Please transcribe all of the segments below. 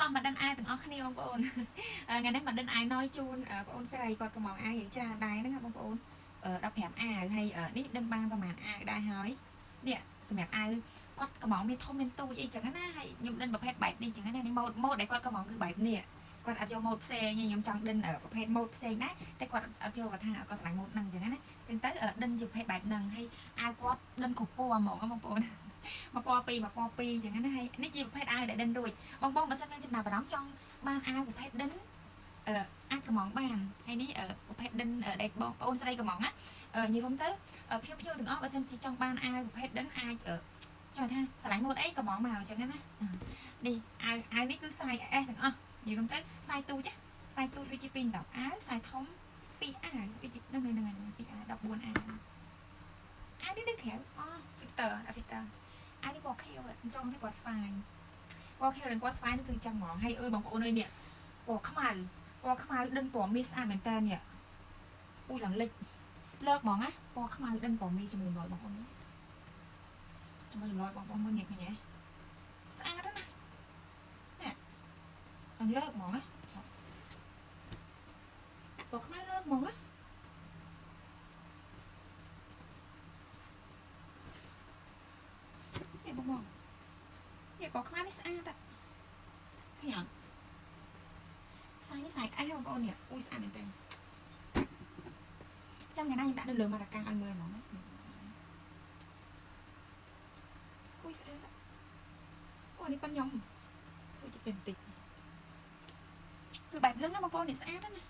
តោះមកដិនអាវទាំងអស់គ្នាបងប្អូនថ្ងៃនេះមកដិនអាវណយជូនបងអូនស្រីគាត់កំងអាវយ៉ាងច្រើនដែរហ្នឹងបងប្អូន15អាវហើយនេះដិនបានប្រហែលអាវដែរហើយនេះសម្រាប់អាវគាត់កំងមានធំមានទូចអីចឹងណាហើយខ្ញុំដិនប្រភេទបែបនេះចឹងណានេះម៉ូតម៉ូតដែលគាត់កំងគឺបែបនេះគាត់អត់យកម៉ូតផ្សេងទេខ្ញុំចង់ដិនប្រភេទម៉ូតផ្សេងដែរតែគាត់អត់យកគាត់ថាគាត់ស្រឡាញ់ម៉ូតហ្នឹងចឹងណាចឹងទៅដិនជាប្រភេទបែបហ្នឹងហើយអាវគាត់ដិនគ្រប់ពណ៌ហ្មងបងប្អូនមួយពណ៌ពីរមួយពណ៌ពីរចឹងណាហើយនេះជាប្រភេទអាវដែលដិនរួចបងបងបើសិនមានចំណាប់អារម្មណ៍ចង់បានអាវប្រភេទដិនអាចកំងបានហើយនេះប្រភេទដិនដែលបងប្អូនស្រីកំងណានិយាយរួមទៅភ្ញៀវភ្ញៀវទាំងអស់បើសិនជាចង់បានអាវប្រភេទដិនអាចចង់ថាស្រឡាញ់ម៉ូតអីកំងមកអញ្ចឹងណានេះអាវអាវនេះគឺ size S ទាំងអស់និយាយរួមទៅ size ទូចណា size ទូចដូចជា2 10អាវ size ធំ2អាវដូចជាហ្នឹងហើយហ្នឹងហើយ2អាវ14អាវអាវនេះនៅក្រៅអូ filter ដាក់ filter អាវនេះពណ៌ខៀវអញ្ចឹងនេះពណ៌ស្វាយពណ៌ខៀវនិងពណ៌ស្វាយនេះគឺចឹងហ្មងហើយអើយបងប្អូនអើយនេះពណ៌ខ្មៅពណ៌ខ្មៅដិនពណ៌មាសស្អាតមែនតើនេះអ៊ុយឡើងលិចលើកហ្មងណាពណ៌ខ្មៅដិនពណ៌មាសជាមួយ100បងប្អូនជាមួយ100បងប្អូនមើលនេះឃើញទេស្អាតណាស់នេះឡើងលើកហ្មងណាពណ៌ខ្មៅលើកហ្មងណានេះបងបងនេះពណ៌ខ្មៅនេះស្អាតឃើញអត់size នេះ size S បងប្អូននេះអ៊ុយស្អាតមែនតើចាំថ្ងៃណាខ្ញុំដាក់នៅលើម៉ារកាំងឲ្យមើលហ្មងណាអ៊ុយស្អាតអូនេះប៉ាន់ខ្ញុំធ្វើជាគេបន្តិចគឺបែបហ្នឹងណាបងប្អូននេះស្អាតណា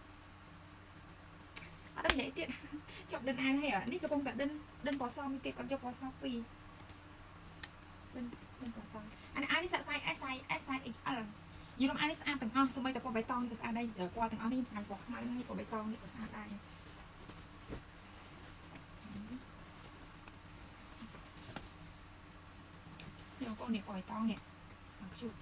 អត់ដឹងនិយាយទៀតជាប់ដិនអាវហើយនេះកំពុងតែដិនដិនពណ៌សមួយទៀតគាត់យកពណ៌សពីរដិនដិនពណ៌សអានេះអាវនេះសាក់ size S size S size XL យល់អាវនេះស្អាតទាំងអស់សូម្បីតែពណ៌បៃតងនេះក៏ស្អាតដែរពណ៌ទាំងអស់នេះខ្ញុំស្អាតពណ៌ខ្មៅហើយពណ៌បៃតងនេះក៏ស្អាតដែរនេះបងប្អូននេះពណ៌បៃតងនេះខ្ជូត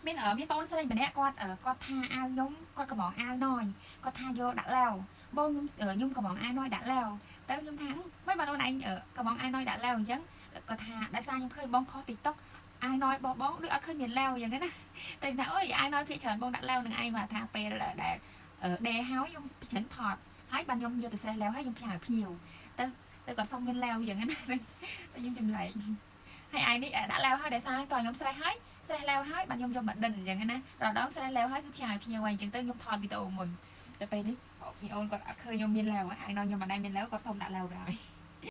មានមានបងស្រីម្នាក់គាត់គាត់ថាអាវខ្ញុំគាត់កំងអាវណយគាត់ថាយកដាក់ឡាវបងខ្ញុំខ្ញុំកំងអាវណយដាក់ឡាវទៅខ្ញុំថាមិនបានអូនឯងកំងអាវណយដាក់ឡាវអញ្ចឹងគាត់ថាដោយសារខ្ញុំឃើញបងផុស TikTok អាវណយបងបងដូចអត់ឃើញមានឡាវអញ្ចឹងណាតែថាអូយអាវណយភាគច្រើនបងដាក់ឡាវនឹងឯងគាត់ថាពេលដែលដេហើយខ្ញុំច្រើនថតហើយបានខ្ញុំយកទៅស្រេះឡាវហើយខ្ញុំផ្ញើភ្ញៀវទៅទៅគាត់សុំមានឡាវអញ្ចឹងណាតែខ្ញុំចម្លែកហើយឯនេះដាក់ឡាវហើយដោយសារតើខ្ញុំស្រេះហើយស្រេះឡាវហើយបានខ្ញុំយកមកដិនអញ្ចឹងណាដល់ដងស្រេះឡាវហើយគឺផ្ញើភ្ញៀវហើយអញ្ចឹងទៅខ្ញុំថតវីដេអូមុនតែពេលនេះភ្ញៀវអូនគាត់អត់ឃើញខ្ញុំមានឡាវហើយដល់ខ្ញុំមិនដែរមានឡាវគាត់សុំដាក់ឡាវក្រោយ